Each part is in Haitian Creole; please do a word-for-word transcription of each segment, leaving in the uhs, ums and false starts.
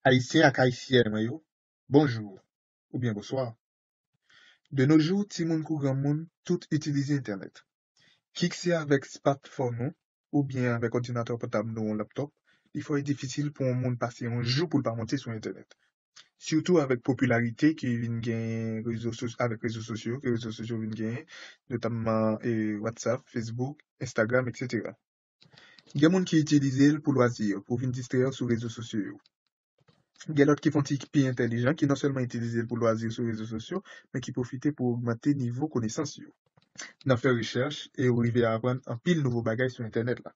Ayisyen ak Ayisyèn mwen yo, bonjou oubyen bonswa. De nos jours, timoun kou granmoun, tout itilize entènèt. Kit se avèk smartphone nou oubyen avèk òdinatè pòtab nou, yon laptop, li fò difisil pou yon moun pase yon jou pou l pa monte sou entènèt. Sitou avèk popilarite ki vin gen rezo sos- avèk rezo sosyo, ke rezo sosyo vin genyen, notamman eh, WhatsApp, Facebook, Instagram, etsetera. Gen moun ki itilize l pou lwazi, pou vin distrè yo sou rezo sosyo yo. Gen lòt ki fè yon ti pi entèlijan, ki non sèlman itilize l pou lwazi sou rezo sosyo, men ki pwofite pou ogmante nivo konesans yo. Nan fè rechèch, e yo rive aprann anpil nouvo bagay sou entènèt la.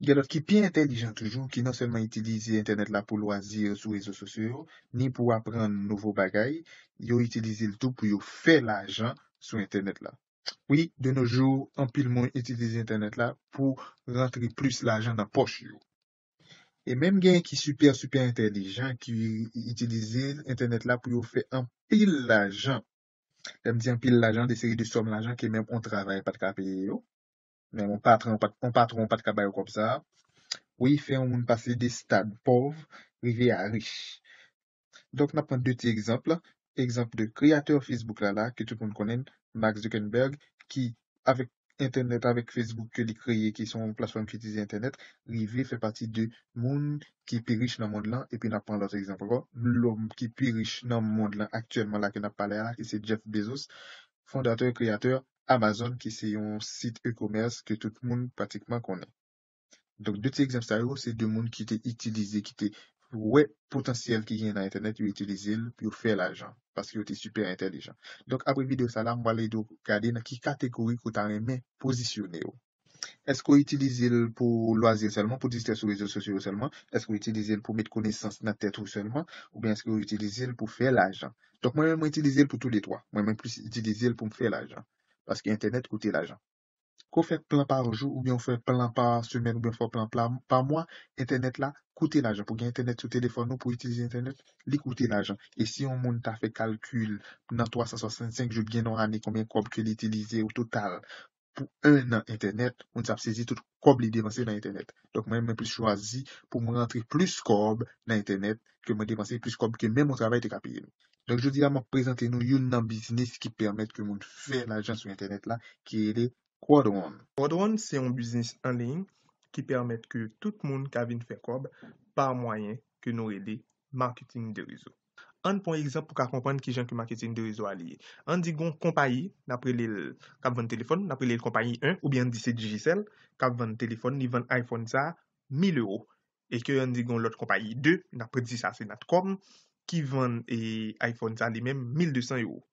Gen lòt ki pi entèlijan toujou, ki non sèlman itilize entènèt la pou lwazi sou rezo sosyo yo, ni pou aprann nouvo bagay, yo itilize l tou pou yo fè lajan sou entènèt la. Wi, de nos jours, anpil moun itilize entènèt la pou rantre plis lajan nan pòch yo. E menm gen ki sipè, sipè entèlijan, ki itilize entènèt la pou yo fè anpil lajan. Lè m di anpil lajan, de seri de sòm lajan ke menm yon travay pa t ka peye yo. Menm yon patwon pa t- yon patwon pa t ka ba yo kòb sa a. Wi, fè yon moun pase de stad pòv rive a rich. Donk, n ap pran de ti egzanp. Egzanp de kreyatè Facebook la, la, ke tout moun konnen, Mark Zuckerberg, ki, avèk entènèt, avèk Facebook ke li kreye, ki se yon platfòm ki itilize entènèt, rive fè pati de moun ki pi rich nan mond lan. Epi n ap pran lòt egzanp ankò. Lòm ki pi rich nan mond lan aktyèlman la ke n ap pale a, ki se Jeff Bezos, fondatè, kreyatè Amazon, ki se yon sit e-commerce ke tout moun pratikman konnen. Donk, de ti egzanp sa yo, se de moun ki te itilize, ki te wè potansyèl ki gen nan entènèt, yo itilize l pou yo fè lajan, paske yo te sipè entèlijan. Donk, apre videyo sa la, m pral ede w gade nan ki kategori ke w ta renmen pozisyone w. Èske w itilize l pou lwazi sèlman, pou distrè sou rezo sosyo yo sèlman? Èske w itilize l pou met konesans nan tèt ou sèlman? Oubyen èske w itilize l pou fè lajan? Donk, mwen menm, mwen itilize l pou toulètwa. Mwen, mwen plis itilize l pou m fè lajan. Paske entènèt koute lajan. Ke w fè plan pa jou oubyen w fè plan pa semèn oubyen w fè plan pa, pa mwa, entènèt la koute lajan. Pou gen entènèt sou telefòn ou, pou itilize entènèt, li koute lajan. E si yon moun ta fè kalkil nan twa san swasannsenk jou, gen nan ane, konbyen kòb ke li itilize o total pou en an entènèt, moun sa ap sezi tout kòb li depanse nan entènèt. Donk, mwen, mwen plis chwazi pou mwen rantre plis kòb nan entènèt ke mwen depanse plis kòb ke menm yon travay te ka peye m. Donk, jodi a, m ap prezante nou youn nan biznis ki pèmèt ke moun fè lajan sou entènèt la, ki rele Quadron. Quadron se yon biznis an liy ki pèmèt ke tout moun ka vin fè kòb pa mwayen ke nou rele marketing de réseau. Ann pran egzanp pou ka konprann kijan ke marketing de réseau a li ye. Ann di gon konpayi, n ap rele l, k ap vann telefòn, n ap rele l konpayi en, oubyen ann di se Digicel, k ap vann telefòn, li vann iPhone sa a mil ewo. E ke ann di gon lòt konpayi de, n ap di sa se Natcom, ki vann e iPhone sa li menm mil de san ewo.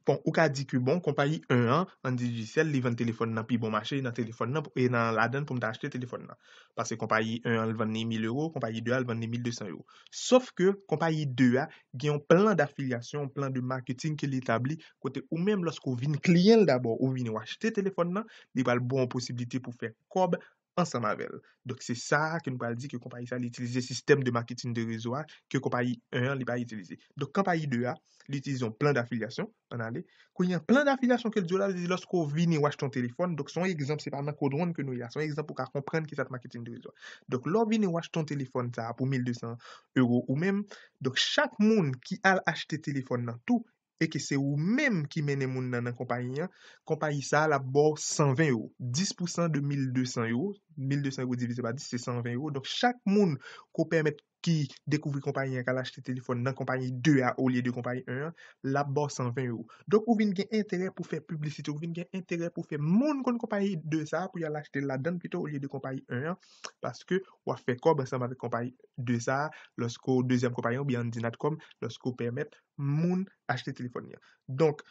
Bon, ou ka di ke bon, konpayi en an, ann di Digicel, li vann telefòn nan pi bon mache nan telefòn nan, e nan ladan l pou m ta achte telefòn nan. Paske konpayi en an, l vann li mil ewo, konpayi de a, l vann li mil de san ewo. Sof ke konpayi de a gen yon plan d'affiliation, yon plan de marketing ke li etabli, kote ou menm, lòske w vin kliyan l dabò, ou vini w achte telefòn nan, li pral ba w yon posiblite pou fè kòb ansanm avè l. Donk, se sa a ke nou pral di ke konpayi sa a, li itilize sistèm de marketing de réseau a ke konpayi en an, li pa itilize. Donk, konpayi de a, li itilize yon plan d'affiliation, ann ale. Kounye a, plan d'affiliation ke l di w la, li di lòske w vini w achte yon telefòn, donk, se yon egzanp, se pa nan Quadron ke nou ye a, se yon egzanp pou w ka konprann kisa k marketing de réseau a. Donk, lè w vini w achte yon telefòn sa a pou mil de san ewo ou menm, donk, chak moun ki al achte telefòn nan tou, e ke se ou menm ki mennen moun nan nan konpayi an, konpayi sa a, l ap ba w san ven ewo. Dis pou san de mil de san ewo, mil de san ewo divize pa dis, se san ven ewo. Donk, chak moun ke w pèmèt ki dekouvri konpayi an, k al achte telefòn nan konpayi de a olye de konpayi en an, l ap ba w san ven ewo. Donk, ou vin gen enterè pou fè piblisite, ou vin gen enterè pou fè moun konn konpayi de sa a, pou y al achte ladan l pito olye de konpayi en an, paske w ap fè kòb ansanm avèk konpayi de sa a, lòske w dezyèm konpayi an, oubyen ann di Natcom, lòske w pèmèt moun achte telefòn li an. Donk,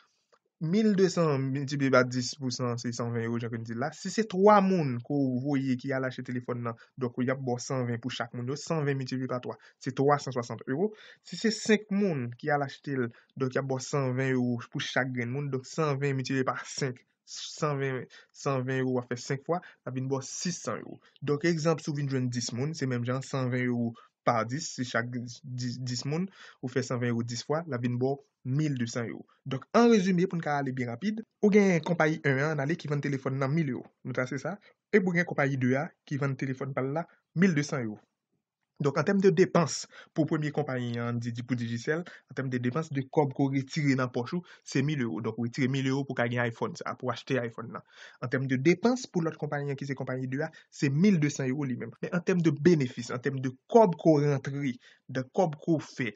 mil de san miltipliye pa dis pou san, se san ven ewo, jan ke n di l la. Si se twa moun ke w voye ki al achte telefòn nan, donk, y ap ba w san ven pou chak moun yo, san ven miltipliye pa twa, se twa san swasant ewo. Si se senk moun ki al achte l, donk, y ap ba w san ven ewo pou chak grenn moun, donk, san ven miltipliye pa senk, san ven, san ven ewo, w ap fè senk fwa, l ap vin ba w sis san ewo. Donk, egzanp, si w vin jwenn dis moun, se menm jan, san ven ewo pa dis, si chak dis, dis moun, ou fè san ven ewo dis fwa, l ap vin ba w mil de san ewo. Donk, an rezime, pou n ka ale byen rapid, ou gen konpayi en an, ann ale, ki vann telefòn nan mil ewo. Nou trase sa. Epi ou gen konpayi de a, ki vann telefòn pa l la mil de san ewo. Donk, an tèm de depans pou premye konpayi an, di, di, pou Digicel, an tèm de depans de kòb ke w retire nan pòch ou, se mil euro. Donk, ou retire mil euro pou w ka gen iPhone sa, pou w achte iPhone nan. An tèm de depans pou lòt konpayi an, ki se konpayi de a, se mil de san euro li menm. Men an tèm de benefis, an tèm de kòb ke w rantre, de kòb ke w fè,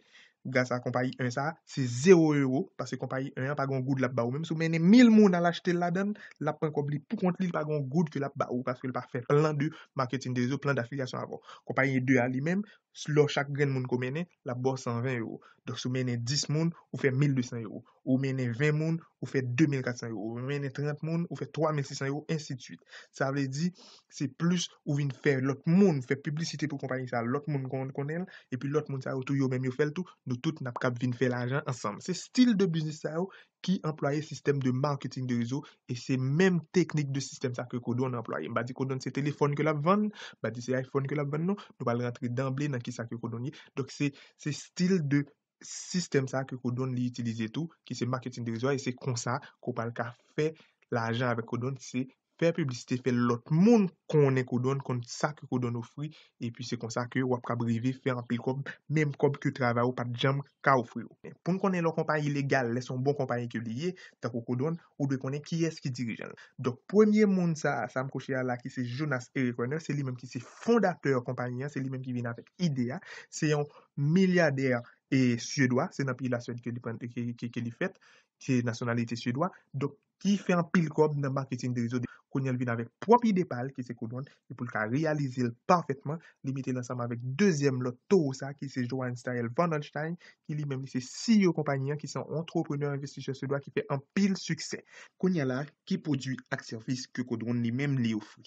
gras a konpayi en sa, se zewo euro, paske konpayi en an pa gen yon goud l ap ba ou. Menm si w mennen mil moun al achte l ladan l, l ap pran kòb li pou kont li, li pa gen yon goud ke l ap ba ou, paske l pa fè plan de marketing de réseau, plan d'affiliation avè w. Konpayi de a li menm, lè w chak grenn moun ke w mennen, l ap ba w san ven euro. Donk, si w mennen dis moun, ou fè mil de san euro. Ou mennen ven moun, ou fè de mil kat san euro. Ou mennen trant moun, ou fè twa mil sis san euro, ensi de swit. Sa vle di, se plis ou vin fè lòt moun, fè piblisite pou konpayi sa, lòt moun konn, konnen l, epi lòt moun sa yo tou, yo menm yo fè l tou, nou tout n ap kab vin fè lajan ansanm. Se stil de biznis sa yo ki anplwaye sistèm de marketing de réseau, e se menm teknik de sistèm sa ke Codone anplwaye. M pa di Codone se telefòn ke l ap vann, m pa di se iPhone ke l ap vann non, nou pral rantre danble nan kisa ke Codone ye. Donk, se, se stil de sistèm sa ke Codone li itilize tou, ki se marketing de réseau, e se konsa ke w pral ka fè lajan avèk Codone, se fè piblisite, fè lòt moun konnen Codone, konn sa ke Codone ofri, epi se konsa ke w ap kab rive fè anpil kòb, menm kòb ke travay ou pa t janm ka ofri w. Pou n konnen lè yon konpayi legal, lè se yon bon konpayi ke li ye, tankou Codone, ou dwe konnen kiyès ki dirijan l. Donk, premye moun sa, sa m kouche a la, ki se Jonas Erik Werner, se li menm ki se fondatè konpayi an, se li menm ki vin avèk ide a, se yon milyadè e syedwa, se nan peyi Laswèd ke li pran, ke, ke, ke li fèt, se nasyonalite syedwa. Donk, ki fè anpil kòb nan marketing de réseau. Kounye a l vin avèk pwòp ide pa l, ki se Codone, e pou l ka reyalize l pafètman, li mete l ansanm avèk dezyèm lòt towo sa, ki se Johann Style Van Alstein, ki li menm li se C E O konpayi an, ki se yon antreprenè envestisè swedwa ki fè anpil siksè. Kounye a la, ki pwodui ak sèvis ke Codone li menm li ofri?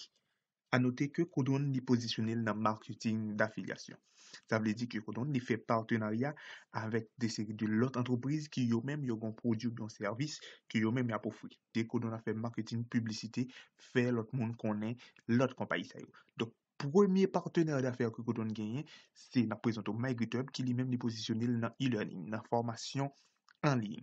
A note ke Codone li pozisyone l nan marketing d'affiliation. Sa vle di ke Codone li fè patenarya avèk de seri de lòt antrepriz ki yo menm yo gen pwodui oubyen sèvis ke yo menm y ap ofri. De Codone ap fè marketing, piblisite, fè lòt moun konnen lòt konpayi sa yo. Donk, premye patenè dafè ke Codone genyen, se n ap prezante w MyGripTube, ki li menm li pozisyone l nan e-learning, nan fòmasyon an liy.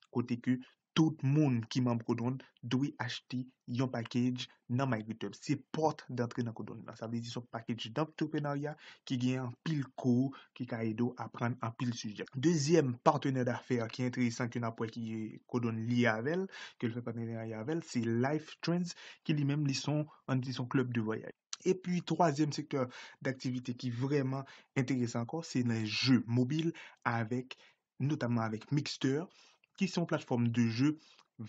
Kote ke tout moun ki manm Codone dwe achte yon package nan MyGripTube. Se pòt dantre nan Codone nan. Sa vle di se yon package d'entrepreneuriat ki gen anpil kou, ki ka ede w aprann anpil sijè. Dezyèm patenè dafè ki enteresan ke n ap wè ki Codone lye avè l, ke l fè patenarya avè l, se Life Trends, ki li menm li se yon, ann di se yon klèb de vwayaj. Epi twazyèm sektè daktivite ki vrèman enteresan ankò, se nan je mobil avèk, notamman avèk Mixter, ki se yon platfòm de je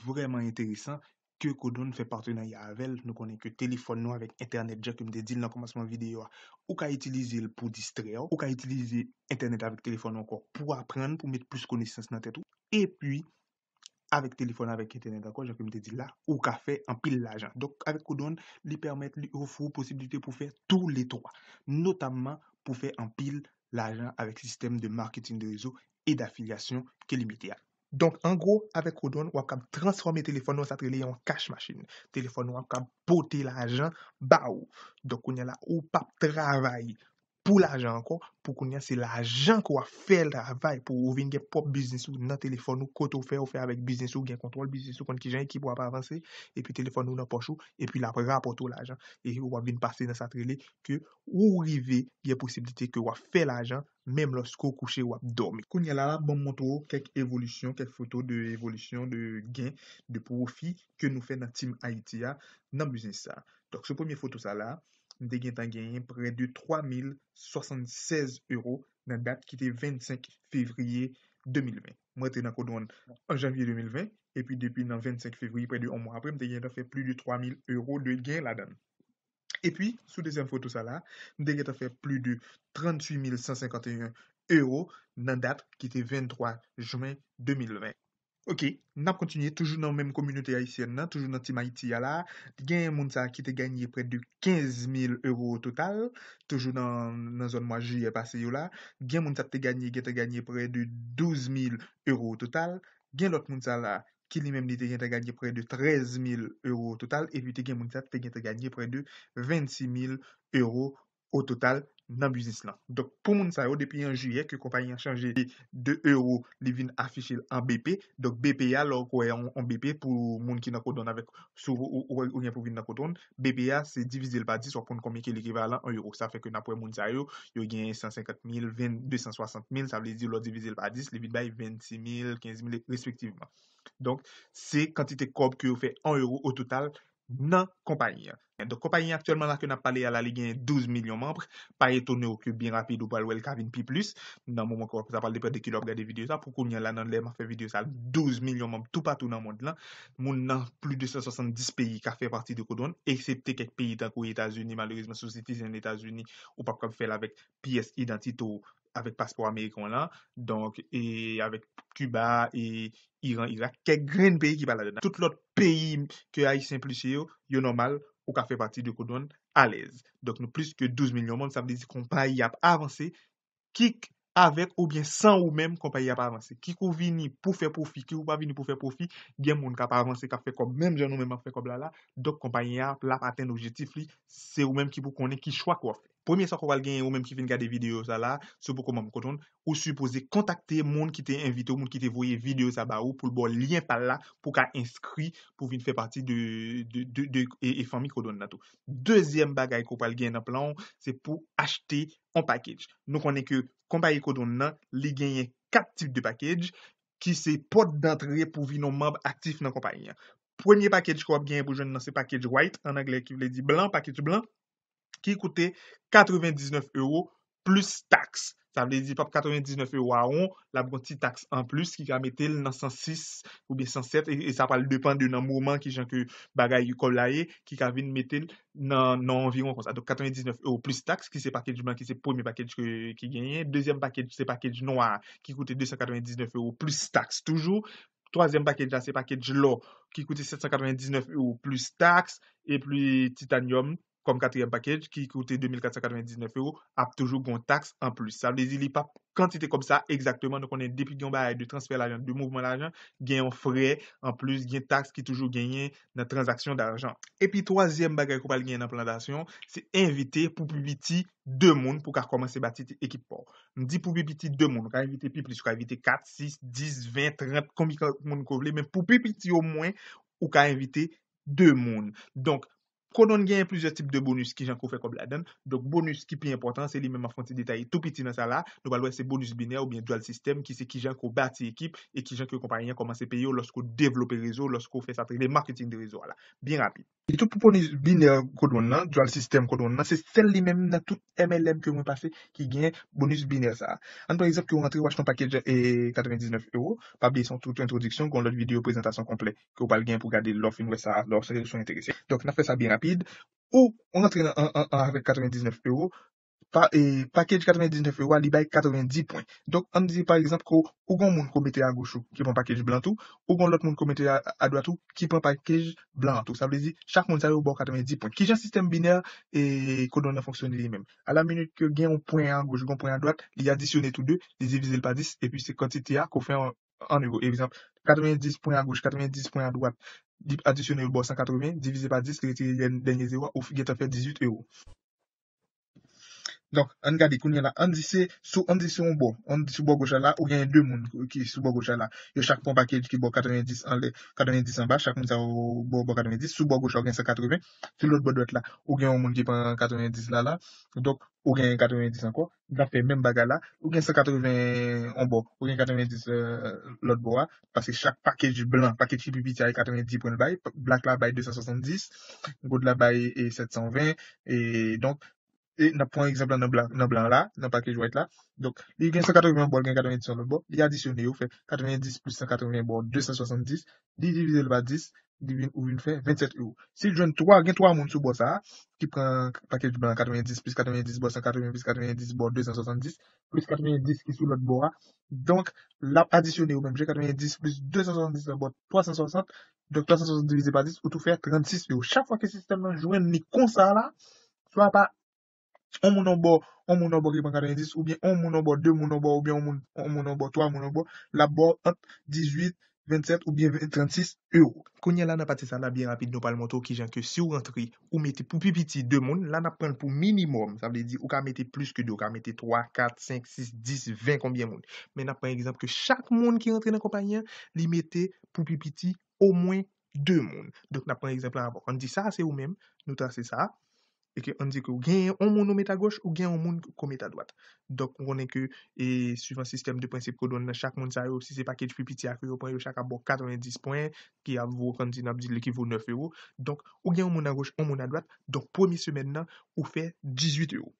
vrèman enteresan ke Codone fè patenarya avè l. Nou konnen ke telefòn nou avèk entènèt, jan ke m te di l nan kòmansman videyo a, ou ka itilize l pou distrè w, ou ka itilize entènèt avèk telefòn ou ankò pou aprann, pou met plis konesans nan tèt ou. Epi, avèk telefòn, avèk entènèt ankò, jan ke m te di l la, ou ka fè anpil lajan. Donk, avèk Codone, li pèmèt, li ofri w posiblite pou fè tou le twa, notamman pou fè anpil lajan avèk sistèm de marketing de réseau e d'affiliation ke li mete a. Donk, an gwo, avèk Codone, w ap kab transfòme telefòn ou, sa t rele yon cash machine. Telefòn ou ap kab pote lajan ba ou. Donk, kounye a la, ou p ap travay pou lajan ankò, pou kounye a, se lajan ke w ap fè travay pou ou vin gen pwòp biznis ou nan telefòn ou, kote w fè, ou fè avèk biznis ou, gen kontwòl biznis ou, konn kijan ekip ou ap avanse, epi telefòn ou nan pòch ou, epi l ap rapòte w lajan. E w ap vin pase nan sa t rele ke ou rive gen posiblite ke w ap fè lajan, menm lòske w kouche, w ap dòmi. Kounye a la, la, ban m montre w kèk evolisyon, kèk foto de evolisyon de gen, de pwofi ke nou fè nan Team Haiti a, nan biznis sa. Donk, sou premye foto sa la, m te gentan genyen prè de twa mil swasannsèz euro nan dat ki te vennsenk fevriye de mil ven. Mwen te nan Codone an janvye de mil ven, epi depi nan vennsenk fevriye, prè de yon mwa apre, m te gentan fè plis de twa mil euro de gen ladan l. Epi, sou dezyèm foto sa la, m te gentan fè plis de tranntuit mil san senkanteyen euro nan dat ki te venntwa jen de mil ven. Ok, n ap kontinye toujou nan menm kominote ayisyèn nan, toujou nan Team Haiti a la. Genyen moun sa ki te ganye prè de kenz mil euro o total, toujou nan, nan zòn mwa jiyè pase yo la. Gen moun sa ki te ganye, gentan ganye prè de douz mil euro o total. Gen lòt moun sa la ki li menm li te gentan ganye prè de trèz mil euro o total, epi te gen moun sa ki te gentan ganye prè de vennsis mil euro o total nan biznis lan. Donk, pou moun sa yo, depi an jiyè ke konpayi an chanje de euro, li vin afiche l an B P. Donk, B P a, lè w kwè yon, yon B P pou moun ki nan Codon avèk, si w, ou, ou, ou gen pou vin nan Codon, B P a, se divize l pa dis, w ap konn konbyen ki lekivalan an euro. Sa fè ke n ap wè moun sa yo, yo gen san senkant mil, ven, de san swasant mil, sa vle di lè w divize l pa dis, li vin bay vennsis mil, kenz mil respektivman. Donk, se kantite kòb ke yo fè an euro o total nan konpayi an. Donk, konpayi an aktyèlman la ke n ap pale a la, li gen douz milyon manm. Pa etone w ke byen rapid ou pral wè l ka vin pi plis. Nan moman ke w ap, sa pral depann de kilè w ap gade videyo sa. Pou kounye a la, nan lè m ap fè videyo sa, douz milyon manm toupatou nan mond lan. Moun nan plis de san swasanndis peyi ka fè pati de Codon, eksepte kèk peyi tankou Etazini, malerezman, si w sitizen Etazini, ou p ap kab fè l avèk pyès idantite w avèk paspò ameriken w lan, donk, e avèk Kiba, e Iran, Irak, kèk grenn peyi ki pa ladan. Tout lòt peyi ke Ayisyen plis ye yo, yo nòmal, ou ka fè pati de Codon alèz. Donk, nou plis ke douz milyon manm, sa vle di konpayi ap avanse, kik avèk oubyen san ou menm, konpayi ap avanse. Kik ou vini pou fè pwofi, kik ou pa vini pou fè pwofi, gen moun k ap avanse, k ap fè kòb, menm jan nou menm ap fè kòb la la, donk konpayi a, l ap atenn objektif li, se ou menm ki pou konnen ki chwa ke w ap fè. Premye sa ke w pral genyen, ou menm ki vin gade videyo sa la, si w poko manm Codon, ou sipoze kontakte moun ki te envite w, moun ki te voye videyo sa ba ou, pou l ba w lyen pa l la, pou w ka enskri, pou w vin fè pati de, de, de, de, e, e fanmi Codon nan tou. Dezyèm bagay ke w pral genyen nan plan w, se pou achte yon package. Nou konnen ke konpayi Codon nan, li genyen kat tip de package, ki se pòt dantre pou vin yon manm aktif nan konpayi an. Premye package ke w ap genyen pou jwenn nan se package white, an anglè, ki vle di blan, package blan, ki koute katrevendiznèf euro plis taks. Sa vle di p ap katrevendiznèf euro a won, l ap gon ti taks anplis ki ka mete l nan san sis oubyen san sèt, e, e sa pral depann de nan moman kijan ke bagay kòb la ye, ki ka vin mete l nan, nan anviwon konsa. Donk, katrevendiznèf euro plis taks, ki se package blan, ki se premye package ke, ki genyen. Dezyèm package, se package nwa, ki koute de san katrevendiznèf euro plis taks toujou. Twazyèm package la, se package lò, ki koute sèt san katrevendiznèf euro plis taks, epi titanyòm, kòm katriyèm package, ki koute de mil kat san katrevendiznèf euro, ap toujou gon taks anplis. Sa vle di li p ap kantite kòb sa egzakteman. Nou konnen depi gen yon bagay de transfè lajan, de mouvman lajan, gen yon frè anplis, gen taks ki toujou genyen nan tranzaksyon dajan. Epi twazyèm bagay ke w pral genyen nan plantasyon, se envite pou pi piti de moun pou ka kòmanse bati ekip pa w. M di pou pi piti de moun, ou ka envite pi plis, ou ka envite kat, sis, dis, ven, trant, konbyen moun ke w vle, men pou pi piti omwen, ou ka envite de moun. Donk, Codon genyen plizyè tip de bonis, kijan ke w fè kòb ladan l. Donk, bonis ki pi enpòtan, se li menm m ap fè yon ti detay tou piti nan sa la. Nou pral wè se bonis binè oubyen dual system, ki se kijan ke w bati ekip e kijan ke konpayi an kòmanse peye w lòske w devlope rezo, lòske w fè sa k rele marketing de rezo a la. Byen rapid. E tou pou bonis binè Codon nan, dual system Codon nan, se sèl li menm nan tout M L M ke mwen pase ki gen bonis binè sa a. Ann pran egzanp ke w rantre w achte yon package e katrevendiznèf euro, pa bliye se yon tout entwodiksyon, gen yon lòt videyo prezantasyon konplè ke w pral gen pou gade lè w fin wè sa, lè w santi w enterese. Donk, n ap fè sa byen rapid. Ou, ou rantre nan, an, an, an avèk katrevendiznèf euro, pa, e, package katrevendiznèf euro a, li bay katrevendi pwen. Donk, ann di, pa egzanp, ke w gen yon moun ke w mete agoch ou, ki pran package blan tou, ou gen yon lòt moun ke w mete a, adwat ou, ki pran package blan tou. Sa vle di, chak moun sa yo ba w katrevendi pwen. Kijan sistèm binè, e, Codon nan fonksyone li menm? A la minit ke gen yon pwen agoch, gen yon pwen adwat, li adisyone tou de, li divize l pa dis, epi se kantite a ke w fè an, an euro. Egzanp, katrevendis pwen agoch, katrevendis pwen adwat, li adisyone yo ba w san katreven, divize pa dis, li retire dèn-, dènye zewo a, ou f-, gentan fè dizuit euro. Donk, ann gade kounye a la, ann di se sou, ann di se yon bò, ann di sou bò goch la la, ou gen de moun ki sou bò goch la la. Yo chak pran package ki ba w katrevendis anlè, katrevendis anba, chak moun sa yo ba w, ba w katrevendis. Sou bò goch la, ou gen san katreven. Sou lòt bò dwat la, ou gen yon moun ki pran katrevendis la la. Donk, ou gen katrevendis ankò. N ap fè menm bagay la. Ou gen san katreven yon bò, ou gen katrevendis, euh, lòt bò a. Paske chak package blan, package ki pi piti a, e katrevendi pwen l bay. Black la bay de san swasanndis, gold la bay, e, sèt san ven. E donk, e n ap pran egzanp la nan blan, nan blan la, nan package white la. Donk, li gen san katreven yon bò, li gen katrevendis yon lòt bò. Li adisyone yo, fè katrevendis plis san katreven ba w de san swasanndis. Li divize l pa dis, li vin, ou vin fè vennsèt euro. Si l jwenn twa, gen twa moun sou bò sa a, ki pran package blan katrevendis plis katrevendis ba w san katreven plis katrevendis ba w de san swasanndis, plis katrevendis ki sou lòt bò a. Donk, l ap adisyone yo menm jan, katrevendis plis de san swasanndis la ba w twa san swasant. Donk, twa san swasant divize pa dis, ou tou fè trannsis euro. Chak fwa ke sistèm nan jwenn li konsa la, swa pa yon moun yon bò, yon moun yon bò ki pran katrevendis, oubyen yon moun yon bò, de moun yon bò, oubyen yon moun, yon moun yon bò, twa moun yon bò, l ap ba w ant dizuit, vennsèt oubyen transis ewo. Kounye a la, nan pati sa la, byen rapid, nou pral montre w kijan ke si w rantre, ou mete pou pi piti de moun, la n ap pran l pou minimòm, sa vle di ou ka mete plis ke de, ou ka mete twa, kat, senk, sis, dis, ven, konbyen moun. Men n ap pran egzanp ke chak moun ki rantre nan konpayi an, li mete pou pi piti omwen de moun. Donk, n ap pran egzanp la avè w. Ann di sa, se ou menm, nou trase sa. E ke ann di ke w genyen yon moun ou met agoch, ou genyen yon moun ke w met adwat. Donk, ou konnen ke, e, suivan sistèm de prensip ke w donn nan, chak moun sa yo, si se package pi piti a ke yo pran, yo chak ap ba w katrevenndis pwen, ki ap vo, ann di, n ap di l ki vo nèf ewo. Donk, ou gen yon moun agoch, yon moun adwat. Donk, premye semèn nan, ou fè dizuit ewo.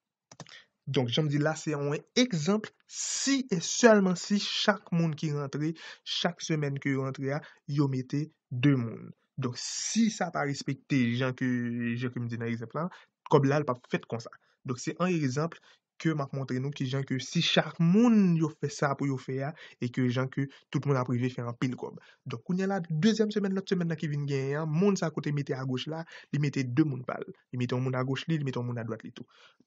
Donk, jan m di la, se yon egzanp, si e sèlman si chak moun ki rantre, chak semèn ke yo rantre a, yo mete de moun. Donk, si sa pa respekte jan ke, jan ke m di nan egzanp la, kòb la, l p ap fèt konsa. Donk, se yon egzanp ke m ap montre nou kijan ke si chak moun yo fè sa pou yo fè a, e ke jan ke tout moun ap rive fè anpil kòb. Donk, kounye a la, dezyèm semèn, lòt semèn nan ki vin genyen an, moun sa kote mete agoch la, li mete de moun pa l. Li mete yon moun agoch li, li mete yon moun adwat li tou.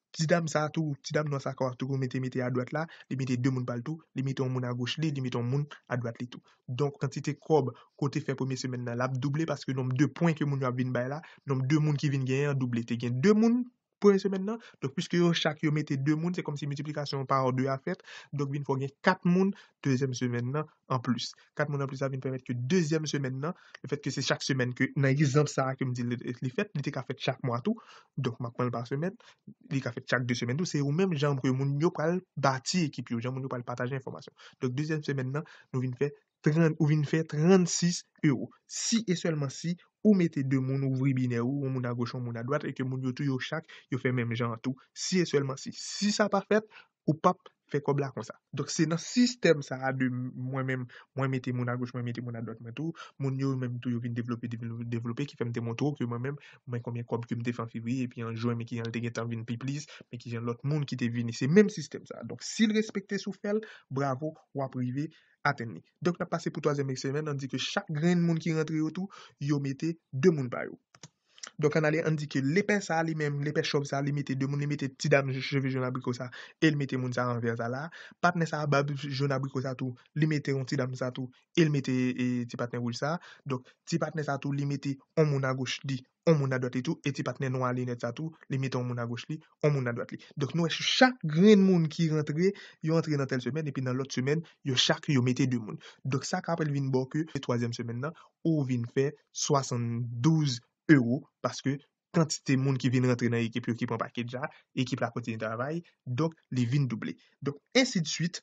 Ti dam sa tou, ti dam nwa sa tou, mete, mete adwat la, li mete de moun pa l tou, li mete yon moun agoch li, li mete yon moun adwat li tou. Donk, kantite kòb ke w te fè premye semèn nan, l ap double paske nonb de pwen ke moun yo ap vin bay la, nonb de moun ki vin genyen an double. Te gen de moun premye semèn nan, donk, piske yo chak yo mete de moun, se kòmsi miltiplikasyon pa de a fèt, donk, vin fè w gen kat moun dezyèm semèn nan anplis. Kat moun anplis la vin pèmèt ke dezyèm semèn nan, lefètke se chak semèn ke, nan egzanp sa a ke m di li, li fèt, li te ka fèt chak mwa tou, donk, m ap pran l pa semèn, li ka fèt chak de semèn tou, se ou menm jan ke moun yo pral bati ekip yo, jan moun yo pral pataje enfòmasyon. Donk, dezyèm semèn nan, nou vin fè trant, ou vin fè trannsis ewo. Si e sèlman si ou mete de moun, ou ouvri binè ou, yon moun agoch, yon moun adwat, e ke moun yo tou, yo chak, yo fè menm jan an tou. Si e sèlman si. Si sa pa fèt, ou p ap fè kòb la konsa. Donk, se nan sistèm sa a de mwen menm, mwen mete moun agoch, mwen mete moun adwat mwen tou, moun yo menm tou, yo vin devlope, devlope, devlope, ki fè m te montre w ke mwen menm, mwen konbyen kòb ke m te fè an fevriye, epi an jen, men kijan l te gentan vin pi plis, men kijan lòt moun ki te vini, se menm sistèm sa a. Donk, si l respekte si w fè l, bravo, w ap rive atenn li. Donk, n ap pase pou twazyèm semèn, ann di ke chak grenn moun ki rantre yo tou, yo mete de moun pa yo. Donk, ann ale, ann di ke lepè sa a li menm, lepè chòv sa a, li mete de moun, li mete ti dam cheve jòn abriko sa, e l mete moun sa a an vè sa la. Patnè sa a, bab jòn abriko sa tou, li mete yon ti dam sa tou, e l mete, e, ti patnè wouj sa. Donk, ti patnè sa tou, li mete yon moun agoch li, yon moun adwat li tou, e ti patnè nwa linèt sa tou, li mete yon moun agoch li, yon moun adwat li. Donk, nou wè chak grenn moun ki rantre, yo antre nan tèl semèn, epi nan lòt semèn, yo chak yo mete de moun. Donk, sa ka apre l vin ba w ke twazyèm semèn nan, ou vin fè swasanndouz ewo, paske kantite moun ki vin rantre nan ekip yo ki pran package la, ekip la kontinye travay, donk li vin double. Donk, ensi de suit,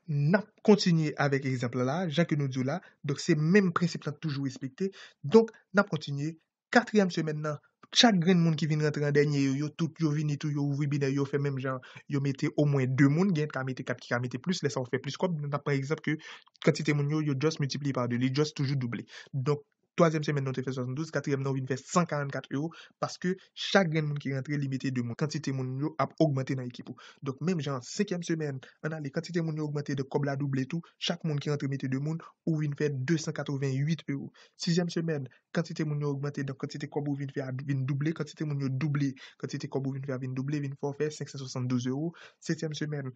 n ap kontinye avèk egzanp la, jan ke nou di w la, donk se menm prensip lan toujou respekte, donk n ap kontinye, katriyèm semèn nan, chak grenn moun ki vin rantre an dènye yo, yo tout, yo vini tou, yo ouvri binè, yo fè menm jan, yo mete omwen de moun, gen ka mete kat, ki ka mete plis, lè sa w fè plis kòb, n ap pran egzanp ke kantite moun yo, yo just miltipliye pa de, li just toujou double. Donk, twazyèm semèn nan, ou te fè swasanndouz, katriyèm nan, ou vin fè san karannkat ewo, paske chak grenn moun ki rantre, li mete de moun. Kantite moun yo ap ogmante nan ekip ou. Donk, menm jan, senkyèm semèn, ann ale, kantite moun yo ogmante, donk kòb la double tou, chak moun ki rantre mete de moun, ou vin fè de san katrevenn uit ewo. Sizyèm semèn, kantite moun yo ogmante, donk kantite kòb ou vin fè a vin double, kantite moun yo double, kantite kòb ou vin fè a vin double, vin fè w fè senk san swasanndouz ewo. Setyèm semèn,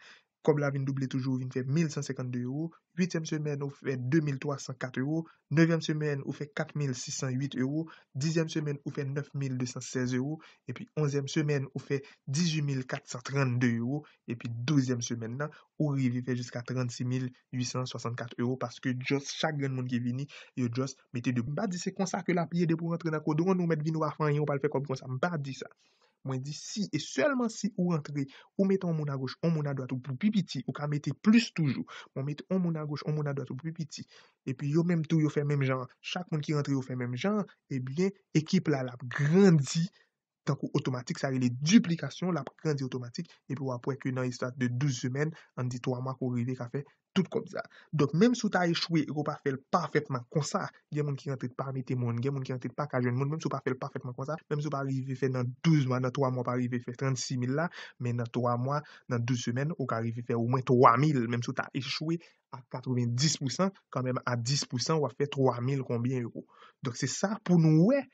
kòb la vin double toujou, ou vin fè mil san senkannde ewo. Uityèm semèn, ou fè de mil twa san kat ewo. Nevyèm semèn, ou fè kat mil sis san uit ewo. Dizyèm semèn, ou fè nèf mil de san sèz ewo. Epi onzyèm semèn, ou fè dizuit mil kat san trannde ewo. Epi douzyèm semèn nan, ou rive fè jiska trannsis mil uit san swasannkat ewo, paske just chak grenn moun ki vini, yo just mete de. M pa di se konsa ke l ap ye depi w rantre nan Kodron, ou mèt vin ou pa fè anyen, ou pral fè kòb konsa. M pa di sa. Mwen di si e sèlman si ou rantre, ou mete yon moun agoch, yon moun adwat, ou pou pi piti, ou ka mete plis toujou. Men w mete yon moun agoch, yon moun adwat, ou pou pi piti. Epi yo menm tou, yo fè menm jan an. Chak moun ki rantre, yo fè menm jan an. Ebyen, ekip la, l ap grandi tankou otomatik, sa rele diplikasyon, l ap grandi otomatik, epi w ap wè ke nan espas de douz semèn, ann di twa mwa, ke w rive ka fè tout kòb sa. Donk, menm si w ta echwe e ke w pa fè l pafètman konsa, gen moun ki rantre pa mete moun, gen moun ki rantre pa ka jwenn moun, menm si w pa fè l pafètman konsa, menm si w pa rive fè nan douz mwa, nan twa mwa, w pa rive fè trannsis mil la, men nan twa mwa, nan douz semèn, ou ka rive fè omwen twa mil, menm si w ta echwe a katrevendis pousan, kanmenm a dis pousan, w ap fè twa mil konbyen ewo. Donk, se sa pou nou wè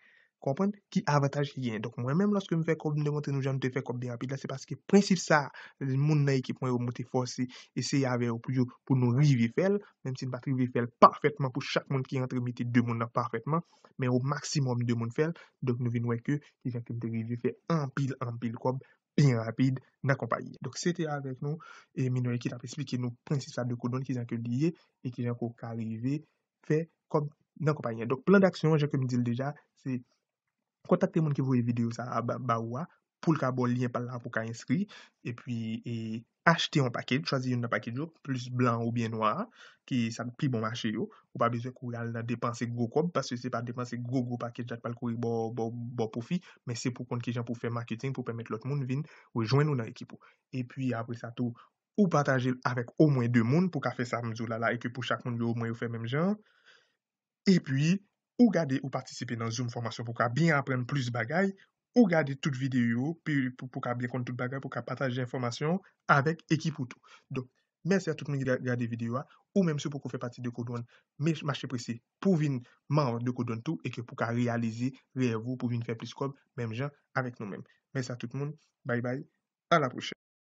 Konprann ki avantaj ki genyen. Donk, mwen menm, lòske m fè kòb, m te montre nou jan m te fè kòb byen rapid la, se paske prensip sa, moun nan ekip mwen yo, mwen te fòse eseye avè yo pou yo, pou nou rive fè l, menm si n pa t rive fè l pafètman pou chak moun ki rantre mete de moun nan pafètman, men o maksimòm de moun fè l. Donk, nou vin wè ke kijan ke m te rive fè anpil, anpil kòb byen rapid nan konpayi. Donk, se te avèk nou, e Minoy ki t ap esplike nou prensip sa de codon, kijan ke li ye, e kijan ke w ka rive fè kòb nan konpayi an. Donk, plan d'aksyon an, jan ke m di l deja, se kontakte moun ki voye videyo sa a ba, ba ou a, pou l ka ba w lyen pa l la pou w ka enskri, epi e, achte yon package, chwazi youn nan package yo, plis blan oubyen nwa, ki sa k pi bon mache yo. Ou pa bezwen kouri al nan depanse gwo kòb, paske se pa depanse gwo, gwo package la k pral kouri ba w, ba w, ba w pwofi, men se pou w konn kijan pou w fè marketing, pou pèmèt lòt moun vin rejwenn ou nan ekip ou. Epi apre sa tou, ou pataje l avèk omwen de moun pou ka fè sa m di w la la, e ke pou chak moun yo omwen yo fè menm jan. Epi, ou gade, ou patisipe nan Zoom fòmasyon pou ka byen aprann plis bagay, ou gade tout videyo yo, pi, pou, pou ka byen konn tout bagay, pou ka pataje enfòmasyon avèk ekip ou tou. Donk, mèsi a tout moun ki ga- gade videyo a. Ou menm si w poko fè pati de Codon, me- mache prese pou vin manm de Codon tou e ke pou ka reyalize rèv ou pou vin fè plis kòb menm jan avèk nou menm. Mèsi a tout moun. Bye bye. A la pwochèn.